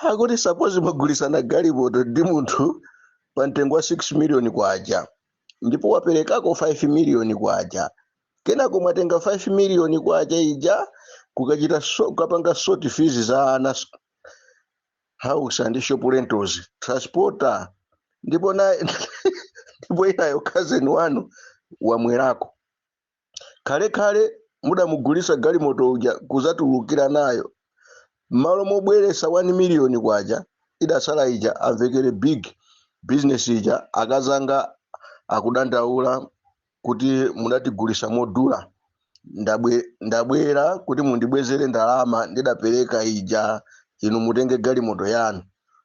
Akuti suppose mwagulisana galimoto ndi munthu pa mtengo wa 6 million kwacha, ndipo waperekako 5 million kwacha. Kenako mwatenga 5 million kwacha ija kukachita so, kukapanga sort fees za ana, house and shop rentals, transporter, ndipo na ndipo inayo cousin wanu wamwerako. Kalekale mudamugulisa galimoto uja kuzatulukira nayo, m'malo mobweresa 1 million kwacha idasala ija amvekere big business ija, akazanga akudandaula kuti mudatigulisa modula, ndabwera kuti mundibwezere ndalama ndidapereka ija, inu mutenge galimoto yanu.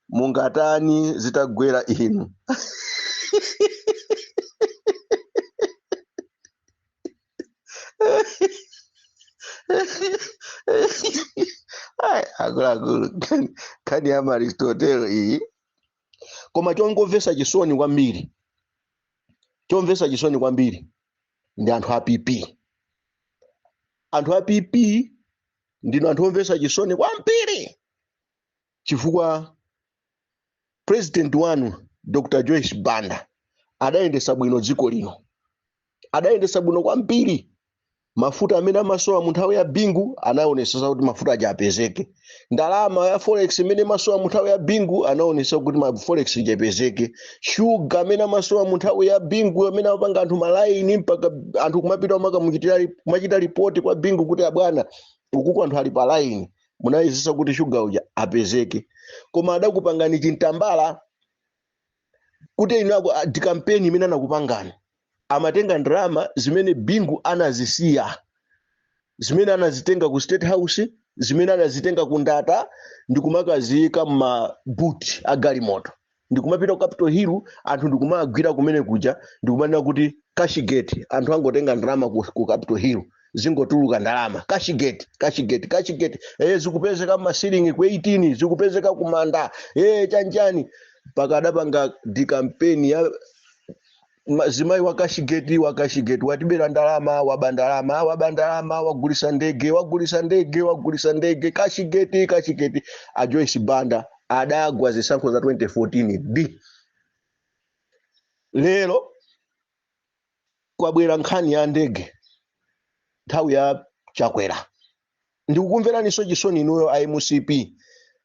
Mungatani zitagwera inu? Ai, akuluakulu, nkhani ya Aristotel iyi. Koma chongomvetsa chisoni kwambiri, chomvetsa chisoni kwambiri ndi anthu a PP. Anthu a PP ndinu anthu omvetsa chisoni kwambiri, chifukwa president wanu Dr Joyce Banda adayendetsa bwino dziko lino, adayendetsa bwino kwambiri. Mafuta amene amasowa mu nthawi ya Bingu anaonetsetsa kuti mafuta aja apezeke. Ndalama ya forex imene imasowa mu nthawi ya Bingu anaonetsetsa kuti ma forex ija ipezeke. Shuga amene amasowa mu nthawi ya Bingu, amene amapanga anthu malaini mpaka anthu kumapita kumachita ripoti kwa Bingu kuti abwana, ukuku anthu ali pa laini, munayesetsa kuti shuga uja apezeke. Koma adakupangani chintambala kuti inu ndi kampeni imene anakupangani, amatenga ndalama zimene Bingu anazisiya, zimene anazitenga ku State House, zimene anazitenga ku Ndata, ndikumakaziyika m'mabuti a galimoto ndikumapita ku Capitol Hill, anthu ndikumagwira kumene kuja ndikumanena kuti Cashgate, anthu angotenga ndalama ku Capitol Hill, zingotuluka ndalama, Cashgate, Cashgate, Cashgate, zikupezeka m'masilingi ku 18, zikupezeka kumanda, chanchani. Mpaka adapanga di kampeni ya zimayi wa Cashgate, wa Cashgate watibera ndalama, waba ndalama, waba ndalama, wagulisa ndege, wagulisa ndege, wagulisa ndege, Cashgate, Cashgate. A Joyce Banda adagwa zisankho za 2014 d lero kwabwera nkhani ya ndege nthawi ya Chakwera. Ndikukumveraninso chisoni inuyo a MCP,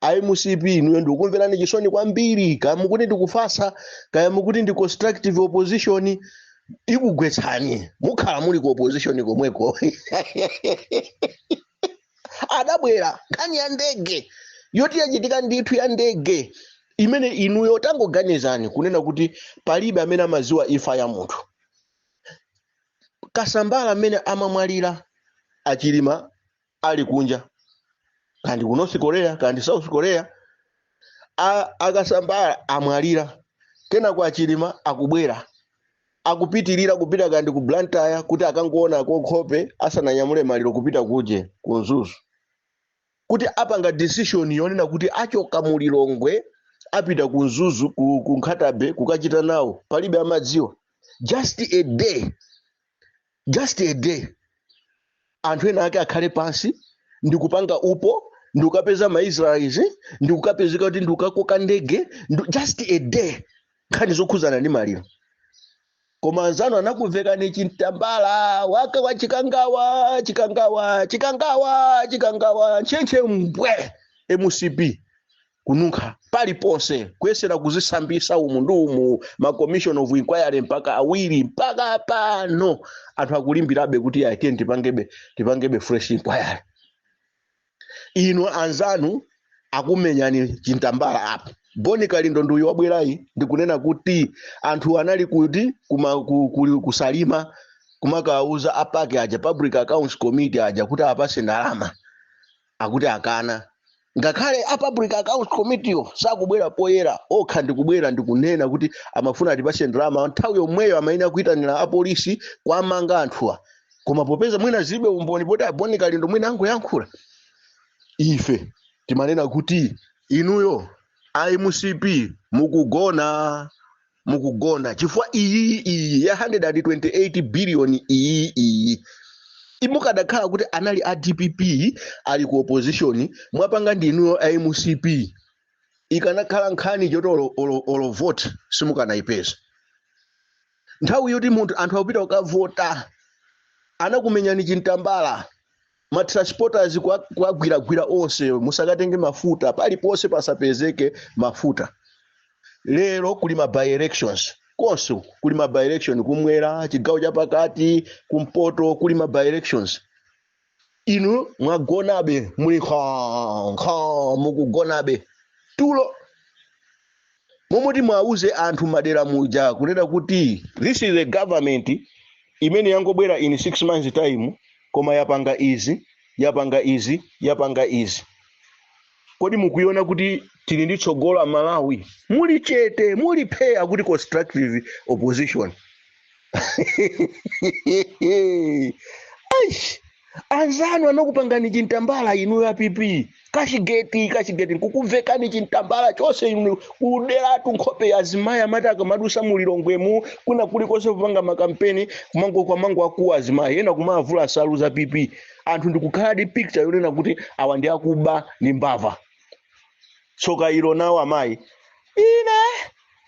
a MCP inuyo ndikukumverani chisoni kwambiri. Kaya mukuti ndikufasa, kaya mukuti ndi constructive opposition, ikugwetsani, mukhala muli ku opposition komweko. Adabwera nkhani ya ndege yoti yachitika ndithu, ya ndege imene inuyo tangoganizani kunena kuti palibe amene amaziwa imfa ya munthu. Kasambala amene amamwalira, Achilima ali kunja, kandi ku North Korea kandi South Korea, akasambala amwalira, kenako Achilima akubwera, akupitirira kupita kandi ku Blantyre kuti akangoona nkhope asananyamule maliro kupita kuje ku Mzuzu, kuti apanga decision yonena kuti achoka mu Lilongwe apita ku Mzuzu, ku Nkhata Bay kukachita nawo, palibe amadziwa. Just a day, just a day, anthu ena ake akhale pansi ndikupanga upo ndikukapeza maIsraelis ndikukapezeka kuti ndikukakoka ndege, just a day, nkhani zokhuzana ndi maliro. Koma anzanu anakuvekani chintambala waka wa Chikangawa, Chikangawa, Chikangawa, Chikangawa, ntchentche mbwe, MCP kununkha paliponse, kuyesera kuzisambisa umu ndi umu, ma commission of inquiry mpaka awiri, mpaka pano anthu akulimbirabe kuti aye tipangebe fresh inquiry. Inu anzanu akumenyani chintambala apo. Boni Kalindo nduyu wabwerayi ndikunena kuti anthu anali kuti kusalima kumakauza apake aja, Public Accounts Committee aja, kuti apase ndalama, akuti akana. Ngakhale a Public Accounts Committee yo sakubwera poyera okha ndikubwera ndikunena kuti amafuna atipase ndalama, nthawi yomweyo amayenera kuyitanira apolisi kwamanga anthuwa. Koma popeza mwina zilibe umboni, poti aboni Kalindo mwina angoyankhula, ife timanena kuti inuyo a MCP mukugona, mukugona, chifukwa iyi ya 128 billion iyi Imukadakhala kuti anali a DPP ali ku opposition, mwapanga ndinuyo a MCP, ikanakhala nkhani choti olo vote simukanayipeza. Nthawi yoti munthu, anthu akupita kukavota, anakumenyani chintambala, ma transporters kuwagwiragwira onse, musakatenge mafuta paliponse, pasapezeke mafuta. Lero kuli ma by elections konse, kuli ma by election kumwera, chigawo chapakati, kumpoto, kuli ma by elections. Inu mwagonabe, muli nkha nkha, mukugonabe tulo. Momoti mwauze anthu madera muja kunena kuti this is a government imene yangobwera in 6 months time, koma yapanga izi, yapanga izi, yapanga izi. Kodi mukuiona kuti tili ndi tsogolo Malawi? Muli chete, muli pheya kuti constructive opposition. Aish, anzanu anakupangani chintambala inu ya PP, Cashgate, Cashgate, nkukumvekani chintambala chonse inu, kuderatu nkhope ya azimayi. Amati akamadusa mulilongwemu, kuna kulikonse kupanga makampeni, kumango kwamango akuwa azimayi ena kumavula nsalu za PP. Anthu ndikukhala ndi picture yonena kuti awa ndi akuba, ndi mbava. Tsoka ilo nawo amayi, ine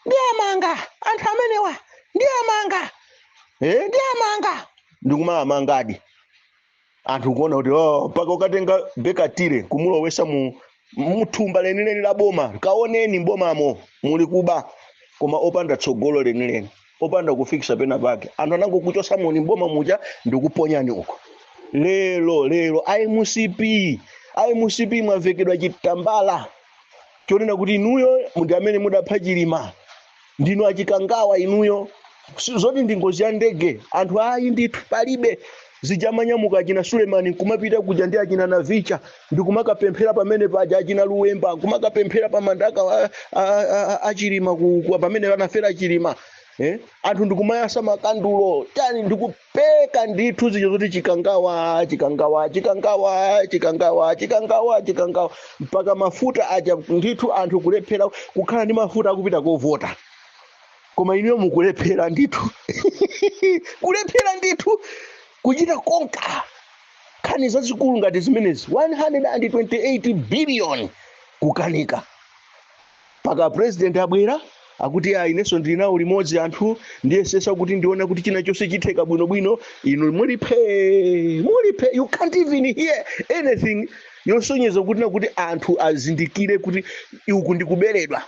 ndiyamanga anthu amenewa, ndiyamanga, ndiyamanga, ndikumamangadi anthu kuona kuti, oh, mpaka ukatenga bekatire kumulowesa mu muthumba lenileni la boma. Kaoneni mbomamo muli kuba, koma opanda tsogolo lenileni, opanda kufikisa pena pake. Anthu anangokuchosa muni mboma muja ndikuponyani uko. Lero lero iMCP, iMCP mwavekedwa chitambala chonena kuti inuyo ndi amene mudapha Chilima, ndinu achikangawa inuyo. Zoti ndi ngozi ya ndege, anthu ayi ndithu palibe. Zijamanyamuka achina Sulemani nkumapita kuja ndi achina Navicha ndikumakapemphera pamene paja, achina Luwemba nkumakapemphera pa mandaka achilima pamene anafera Chilima, eh? Anthu ndikumayasa makandulo chani, ndikupeka ndithu zija zoti Chikangawa, Chikangawa, Chikangawa, Chikangawa, Chikangawa, Chikangawa, mpaka mafuta aja ndithu anthu kulephera kukhala ndi mafuta akupita kovota. Koma inuyo mukulephera ndithu, kulephera ndithu kuchita konka nkhani zazikulu ngati zimenezi, 128 billion kukanika. Paka president abwera akuti, "Ah, inenso ndili nawo limodzi anthu, ndiyesesa kuti ndione kuti china chonse chitheka bwinobwino." Inu mulipe, mulipe, you can't even hear anything yosonyeza kuti nakuti anthu azindikire kuti uku ndikuberedwa.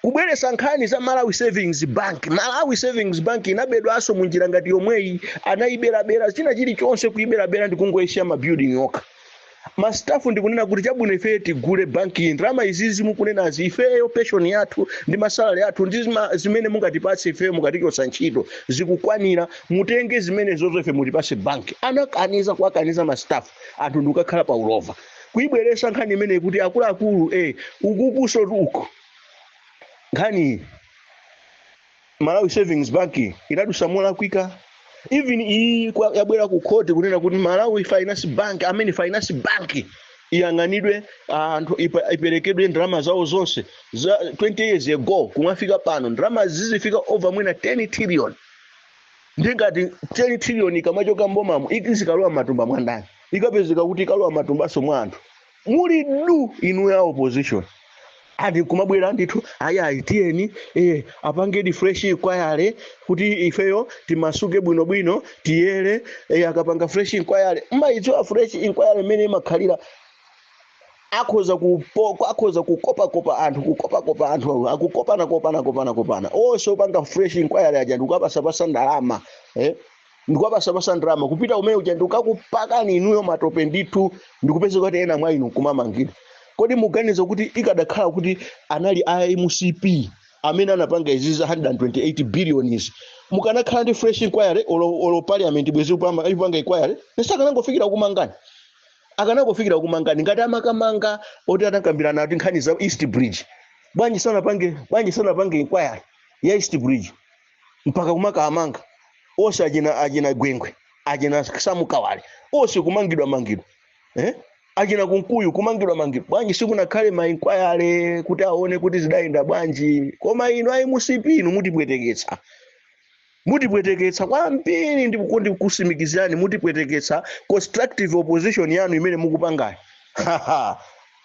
Kubweresa nkhani za Malawi Savings Bank. Malawi Savings Bank inabedwanso munjira ngati yomweyi, anayiberabera china chilichonse, kuyiberabera ndikungoyesiya ma building yokha, ma staff ndikunena kuti chabwino, ife tigule banki, ndalama izizi mukunenazi, ifeyo pension yathu ndi ma salary athu ndi zimene mungatipatse ifeyo mukatichotsa ntchito zikukwanira, mutenge zimene zozo, ife mutipatse banki. Anakaniza, kuwakaniza ma staff, anthu ndikukakhala pa ulova. Kuyibweresa nkhani imeneyi kuti akuluakulu, ukukuso uku nkhani Malawi Savings Bank inadusa molakwika. Even iyi yabwera ku court kunena kuti Malawi Finance Bank, amene Finance Bank iyang'anidwe, anthu iperekedwe ndalama zawo zonse za 20 years ago kumafika pano. Ndalama zizifika over mwina 10 trillion. Ndingati 10 trillion ikamachoka mbomamo izikalowa matumba mwa ndani? Ikapezeka kuti ikalowa matumbaso mwa anthu. Muli du inu ya opposition, ati kumabwera ndithu, ayi, tiyeni apangedi fresh inquiry kuti ifeyo timasuke bwinobwino, tiyere. Akapanga fresh inquiry, mmayidziwa fresh inquiry imene imakhalira? Akhoza kukopakopa anthu, kukopakopa anthu, akukopana kopana kopana kopana onse opanga fresh inquiry aja, ndikukapasapasa ndalama, ndikukapasapasa ndalama kupita kumene kuja ndikukakupakani inuyo matope ndithu, ndikupeza kuti ena mwa inu kumamangidwa. Kodi muganiza kuti ikadakhala kuti anali a MCP amene anapanga izi za 128 billion izi, mukanakhala ndi fresh inquiry? Olo parliament bwezi ipanga inquiry, nesakanangofikira kumangani, akanangofikira kumangani ngati amakamanga oti anakambirana ati nkhani za East Bridge. Bwanji sanapange, bwanji sanapange inquiry ya East Bridge mpaka kumakamanga onse achina Gwengwe, achina Samukawale, onse kumangidwa mangidwa, eh? Achina Kunkuyu kumangidwa mangidwa. Bwanji sikunakhale ma inquiry kuti aone kuti zidayenda bwanji? Koma inu ayi MCP, inu mutibweteketsa. Mutipweteketsa kwambiri. Ndikusimikizirani, mutipweteketsa. Constructive opposition yanu imene mukupangayo,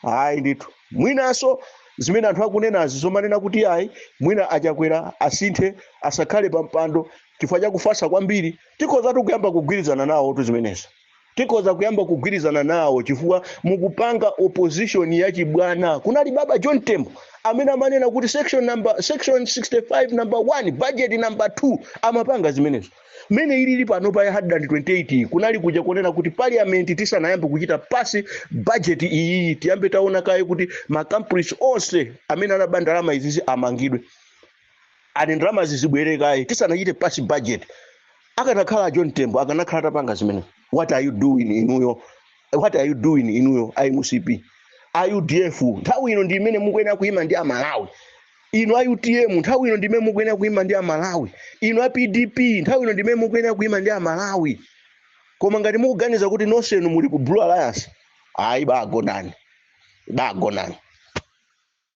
ayi ndithu. Mwinanso zimene anthu akunenazi, zomanena kuti ayi, mwina Achakwera asinthe, asakhale pa mpando chifukwa chakufatsa kwambiri, tikhozatu kuyamba kugwirizana nawo tu zimenezo. Tikhoza kuyamba kugwirizana nawo chifukwa mukupanga opposition yachibwana. Kunali baba John Tembo amene amanena kuti section 65 number 1, budget number 2, amapanga zimenezo. Mmene ilili pano pa 128, kunali kuja kunena kuti parliament tisanayambe kuchita pass budget iyi, tiyambe taona kaye kuti ma culprits onse amene anaba ndalama izizi amangidwe, ani ndalama zibwere kaye tisanachite pass budget. Akanakhala John Tembo, akanakhala atapanga zimene. What are you doing inuyo? What are you doing inuyo, iMCP, iUDF? Nthawi ino ndi imene mukuyenera kuyima ndi Amalawi. Inu a UTM, nthawi ino ndi imene mukuyenera kuyima ndi Amalawi. Inu a PDP, nthawi ino ndi imene mukuyenera kuyima ndi Amalawi. Koma ngati mukuganiza kuti nonsenu muli ku Blue Alliance, ayi, bagonani, bagonani.